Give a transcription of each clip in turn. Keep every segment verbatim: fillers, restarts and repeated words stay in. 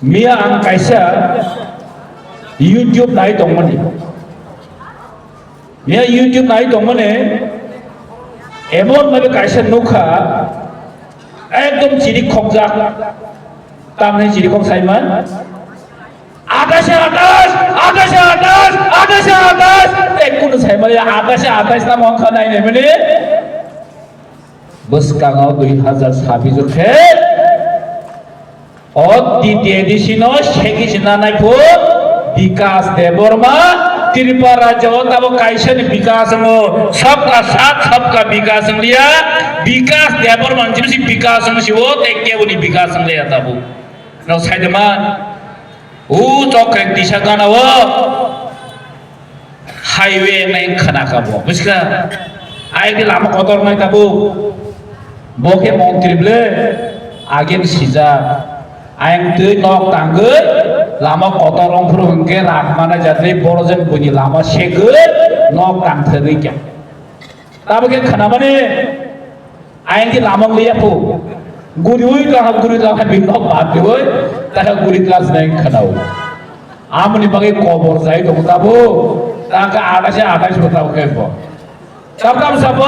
Miya ang kaisa YouTube nai tongmani. Miya YouTube nai tongmani. Emon bhabe kaisa nukha, ekdom chiri khokjak. Tamni chiri khok saiman. Athase athas, athase athas, athase athas. Tei kunu saimani athase athas tamo wngkha nai naimani. Bwskango dui hazar sabbish khe o T T A D C no segwi se nanai pho Bikas Debbarma. Tripura rajyo o tabo kaisa ni bikas wngo, sabka saath sabka bikas wngliya, Bikas Debbarma ni simi se bikas wng si o, tei kebo ni bikas wngliya tabo. No saidema. O chokre tisa gana o highway nai khana ka bo. Buskha? Ai di lama kotor nai ka bo. Bo khe montri ble agen sijak. Ayang twi nok tangwi lama kotor ongphuru hwnkhe rak mana jatwi boro jen buini lama segwi nok tang thagwi kya. Tabo khe khana mani. Ayang khe lama liya phu. Guriui tangkha, guriui tangkha, bini nok bad diui, tangkha guri class nine khanao. Amoni bagwi kobor jai tongo tabo, tangkha athase athas bo tabo khe bo. Tab kam sabo?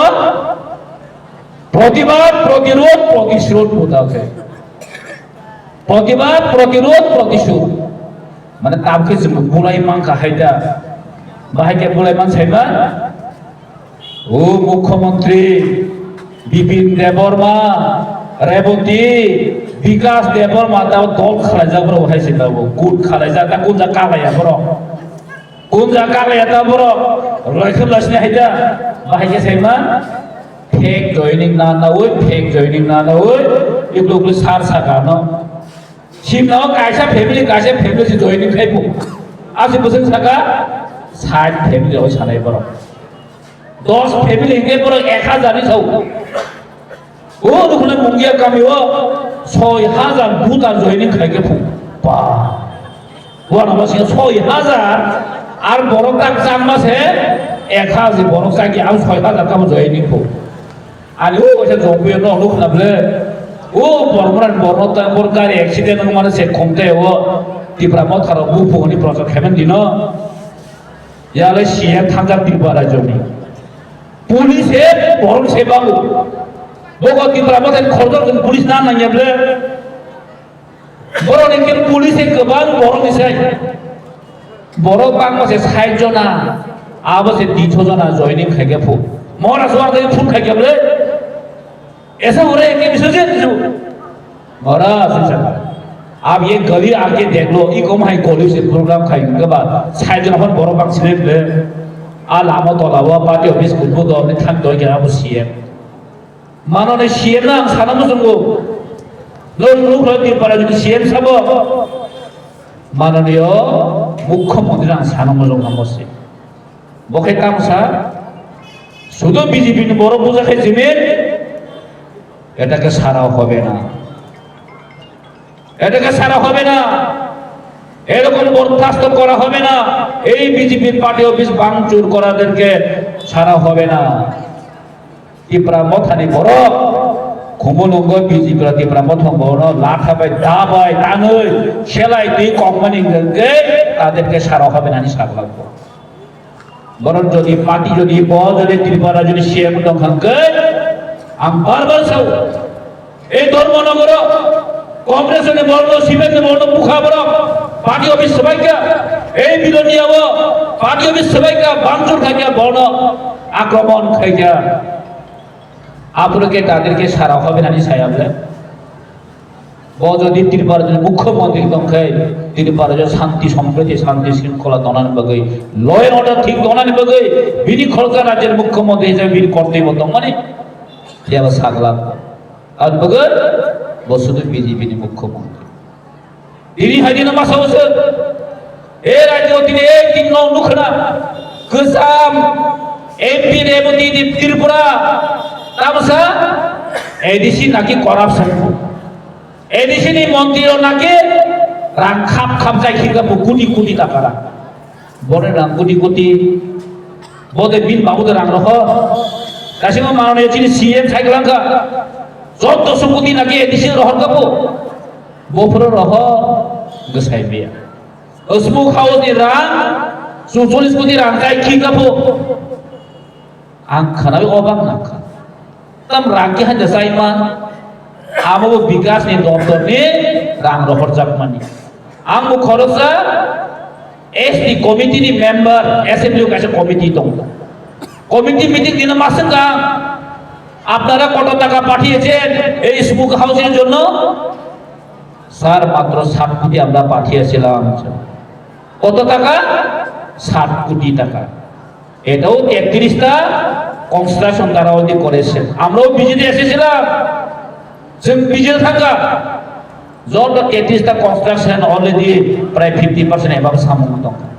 Protibad, protirod, protisrod bo tabo khe. Protibad, protirod, protisrod. Mane tab khe chwng bulai mankha hai da. Bahai khe bulai man saima? O Mukhyamantri Bipin Debbarma, Reboti, Bikas Debbarma, tabo dol khalaijak borok hai se tabo, good khalaijak, ta kunja kalaiya borok. Kunja kalaiya ta borok, roikhwlai sini hai da, bahai khe saima, fake joining na naui, fake joining na naui, iklo iklo sar saka no. Simno kaisa family, kaisa family se joining khai bo. Asi bwswk saka, sait family rok sanai borok. Dos family hinkhe borok ek hazar ni sao. O, nukhuna Mungia kami o soi hazar buta joining khai khe phu. Ba. Wana ma sing soi hazar, ar borok tak chang ma se ek hazar borok chang ki am soi hazar kamo joining phu. Ani o kaisa jongpui no nuk na ble. O bormran borno ta bor gari accident wng mano se khomte o Tipra Motha rok bu phungni project hemen dino. Yale C M thangjak Tripura rajyoni. Police e borok se babu. Boko Tipra Motha ni khorjor police na nangya ble. Borok ni khe police kwbang borok ni sai. Borok bangma se sait jona, abo se tito jona joining khai khe phu. Mora suar de phun khai khe bole. Esa hore ke bishoje tu. Mora sisa. Ab ye gali aake dekh lo, i kom hai gali se program khai ke ba sait jona phon borok bang sile bole. A lama tola o party office kubu do ni thang do ya abo C M. Manoni C M no ang sana muchungo. Nor nukho Tripura jodi C M sabo. Manoniyo Mukhyamantri ang sana muchung namo se. Bo khe tamo sa. Sudu B J P ni borok buja khe jimin. Eta khe sara hobe na. এটাকে ছাড়া হবে না, এরকম বরখাস্ত করা হবে না, এই বিজেপির পার্টি অফিস ভাঙচুর করাদেরকে ছাড়া হবে না। Tipra Mothani borok, Khumulwngo B J P rok Tipra Mothani borokno latha bai, da bai, tangwi, selai twi kokmani hwnkhe taderke sara hobe nani sak langkho. Borok jodi party jodi bo jodi Tripura jodi C M tong kha hwnkhe ang bar bar sao, ei Dharmanagar o Congress ni borokno, C P M ni borokno bukha borok, party office swbaikha, ei Bilonia o party office swbaikha, bangchur khaikha, borokno akromon khaikha. Aboni khe taderke sara hobe nani saya bole. Bo jodi Tripura jodi Mukhyamantri tongkhe, Tripura jodi shanti sompriti, shanti shringkhola tongnani bagwi, law and order thik tongnani bagwi, bini khoroksa rajyoni Mukhyamantri hisabe bini kortoibo tongmani, phiya bo sakla. Aboni bagwi bo sudu B J P ni Mukhyamantri. Tini hai dino masa usuk. E rajyo tini e tin no nukhna. Kwcham M P Reboti ni Tripura. Tamsa A D C naki corruption. A D C ni montri rok naki rang khap khap jai khika bo koti koti taka rang. Bore rang koti koti. Bode bin babu de rang roho. Kasima manone chini C M sai kelangka. Jotto sukoti naki A D C rohor kapo. Bofro roho. Bwsai biya. Smoke house ni rang, chucholish koti rang kai khi kapo. Ang khanawi obak nangkha. Tam rang ki hanja chaiman, amo bo bikas ni doptor ni rang rohorjak mani. Ang bo khoroksa S T committee ni member, assembly o kaisa committee tongo. Committee meeting dino maswk ang, "Apnara koto taka pathiyechen ei smoke house ni jonno?" "Sir, matro sat koti amra pathiyesilam." "Koto taka?" "Sat koti taka." এটাও তেত্রিশটা কনস্ট্রাকশন তারা ওদি করেছে। আমরাও ভিজিটে এসেছিলাম, जों ভিজিটে থাকা যত তেত্রিশটা কনস্ট্রাকশন অলরেডি প্রায় ফিফটি পার্সেন্ট এভাবে সামগ্রী দরকার।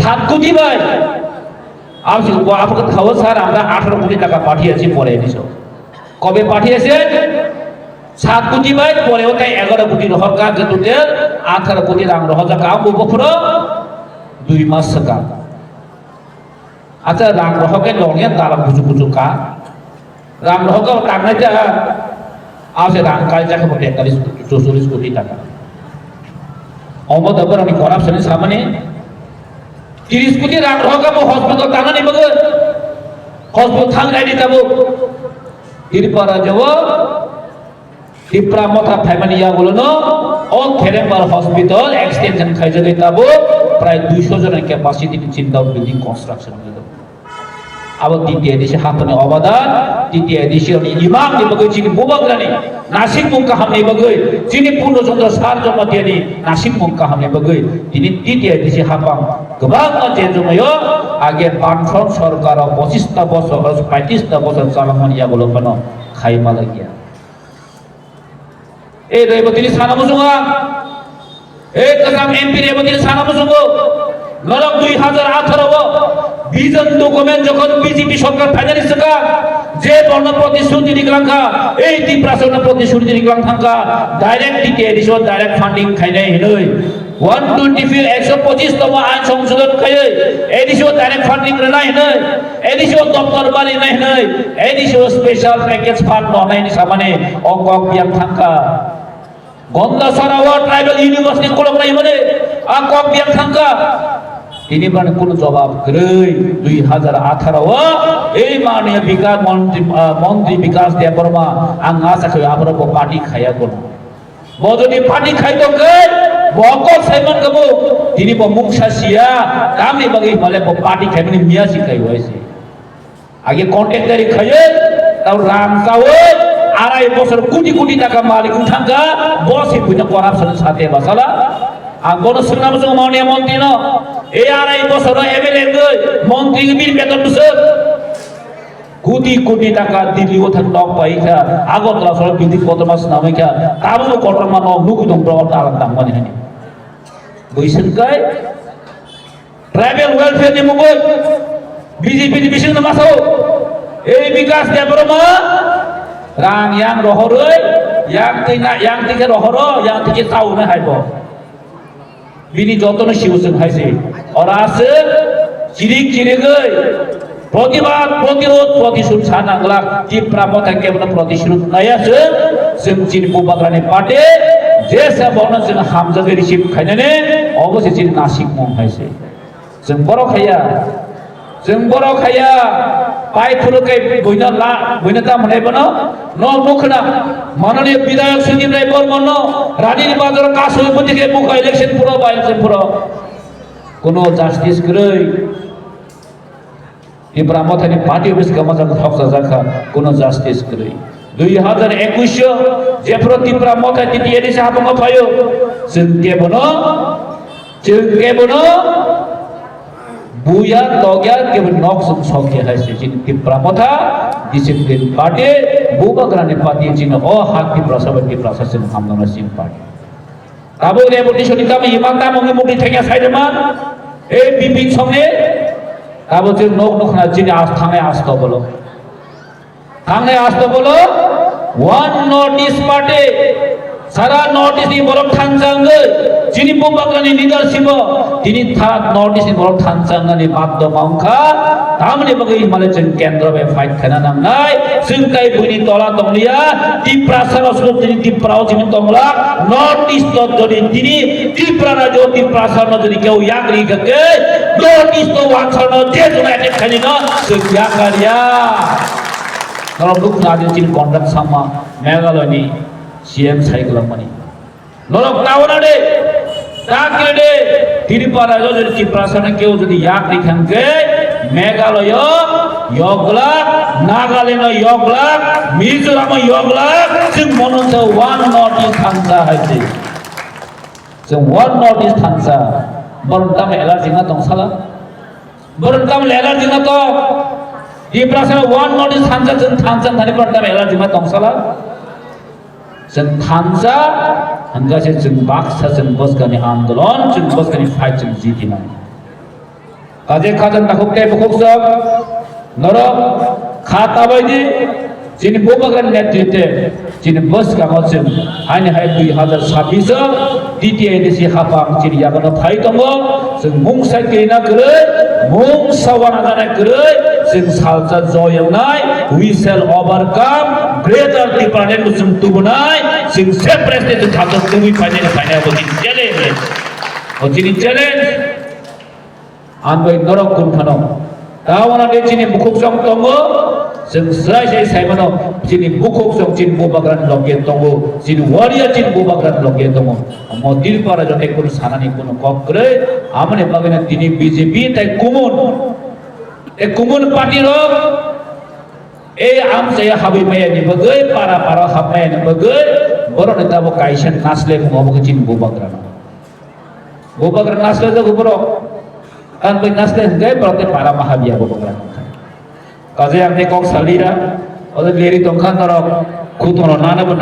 সাত কোটি ভাই, আপনি আপনি খাওয়া স্যার, আমরা আঠারো কোটি টাকা পাঠিয়েছি পরে এসে। কবে পাঠিয়েছে? সাত কোটি ভাই, পরে ওটাই এগারো কোটি হরকা টোটাল আঠারো কোটি রাং রহজা কাম উপফুরো দুই মাস থাকা। Acha, rang rohok khe longya dara kuchu kuchu ka. Rang rohok khe tangnai ta. Acha, rang kai jakha bo tetalis, chucholish koti taka. Omo da borok ni corruption ni samani. Tiris koti rang rohok khe bo hospital tangnani bagwi. Hospital thang nai di tabo. Tripura jawo. Tipra Motha phaimani yagulono o Kherembal Hospital extension khaijagwi tabuk prai duiso jona capacity ni chinta building construction wngwi tongo. Abo T T A D C hapani obadan, T T A D C ni imang ni bagwi chini bubagrani nasikmung kaham ni bagwi, chini Purno Chandra Sar Jamatia ni nasikmung kaham ni bagwi tini T T A D C hapang kwbangma je jomai o age Banthon sorkar o pochista bosor, paitista bosor chalangmani yagulo phano khai malaiya. E dai bo tini sana muchungo. E kwcham M P re bo tini sana muchungo. Norok dui hajar atharo o vision document jokhon B J P sorkar phainani swkang, je borno protishruti riklang kha, ei Tiprasa no protishruti riklang thang kha, direct T T A D C o direct funding khainai hinwi. One twenty four, ekso pochis tomo ain songsodon khaiwi, A D C o direct funding rwnai hinwi, A D C o doptor bali nai hinwi, A D C o special package fund nonai ni samani o kok biyang thangkha. Gonda Sara o tribal university kolok nai hinwi a kok biyang thangkha. Tini bani kunu jobab kwrwi, dui hajar atharo o ei mani Bikas Montri, ah, Montri Bikas Debbarma ang asa khawi aborok bo party khaiya kono. Bo jodi party khai tongkhe, bo kok saiman khe bo, tini bo mungsa siya, tamni bagwi himale bo party khaimani miya si khai waise. Age contractor khaiye, tau rang chawi, arai bosor koti koti taka malik wng thangkha, bo si buino corruption sate basala. Ang bono swngna muchungo maunia montri no, ei arai bosor M L A wngwi, montri wngwi bini beton bwswk. Koti koti taka Delhi o thang nok pai kha, Agartala soro building kotorma swnamwi kha, tabukbo kotorma nok nugwi tong, borok alang tangmani hani. Bwswk kai tribal welfare ni mungwi B J P ni bisingno masao, ei Bikas Debbarma rang yang rohorwi, yang twi na, yang twi khe rohoro, yang twi khe chaunai hai bo. Bini jotono sibu chwng hai se. Ora se chirik chirigwi protibad, protirod, protishud sana glak Tipra Motha kebono protishud naya se. Chwng chini Bubagrani party jesa bono chwng hamjagwi receive khainani obo se chini nasikmung hai se. Chwng borok khaiya. Chwng borok khaiya, pai phuru kai buino la, buino ta mwnai bono, no mukhna, Mananiya Bidhayak Sudip Rai Barman no, Rani ni Bazar kasui buti khe mukha election phuru, by election phuru. Kuno justice kwrwi. Tipra Mothani party office kama jaga thok jajakha, kuno justice kwrwi. Dui hajar ekwis o jephuru Tipra Motha T T A D C habango phaio, chwng kebono, chwng kebono buya tokya kebo nok song sokya hai se chini Tipra Motha discipline party, Bubagrani party chini o ha Tiprasa bai Tiprasa chini hamdana chini party. Tabuk revolution ni tamo ima tamo ngi mukti thengya saidema, ei bipin songni, tabuk chini nok nukhna chini as thangnai asto bolo. Thangnai asto bolo, one North East party, sara North East ni borok thangjangwi, Chini Bubagrani leadership o tini tha North East ni borok thansa wngnani baddo ma wngkha. Tamoni bagwi hinmale chwng kendro bai fight khaina nangnai. Chwng tai buini tola tongliya. Tiprasa no sudu tini Tipra o chini tongla. North East o jodi tini Tipra rajyo Tiprasa no jodi keu yak ri kha khe North East o wansa no je jona attack khaini no chwng yak kariya. Norok duk na di chini Conrad Sangma Meghalaya ni C M sai gwlak mani. Norok tawana de, takre de, Tripura jodi Tiprasa no keu jodi yak ri kha khe, Meghalaya yoglak, Nagaland yoglak, Mizoram yoglak, chwng mono se one North East thansa hai se. Chwng one North East thansa, borok tamo allergy na tong sala? Borok tamo allergy na tong? Tiprasa one North East thansa, chwng thansa thani borok tamo allergy na tong sala? Chwng thansa, hwnkha se chwng baksa chwng bwskani andolon, chwng bwskani fight chwng jiti nang. Kaje khajan takhuk tei bukhuk sok, norok kha tabai di, chini Bubagrani netritwe, chini bwskango chwng haini hai dui hazar sabbish o T T I D C hapang chini yagono phai tongo, chwng mungsa kirina kwrwi, mungsa wana jana kwrwi, chwng salsa joy wngnai, we shall overcome, greater Tipraland bo chwng tubunai, chwng separate state chwng khato tubui phainai phainai abo chini challenge, o chini challenge. Ang bai norok kun phano. Tawana de chini bukhuk song tongo. Chwng sai sai sai mano chini bukhuk song chini Bubagrani loge tongo. Chini waria chini Bubagrani loge tongo. Omo Tripura jote kun sanani kuno kok kwrwi. Amoni bagwino tini B J P tai kumun. E kumun party rok. E amchaya habwi maya ni bagwi, para para hap maya ni bagwi. Borok ni tabo kaisa nasle mungo bo chini Bubagrano. Bubagra nasle jago borok. Kan bai nasle hingke borok te para maha biya bo bagra tongkha. Kaje ang te kok salira, ode leri tongkha norok, khutono nana bo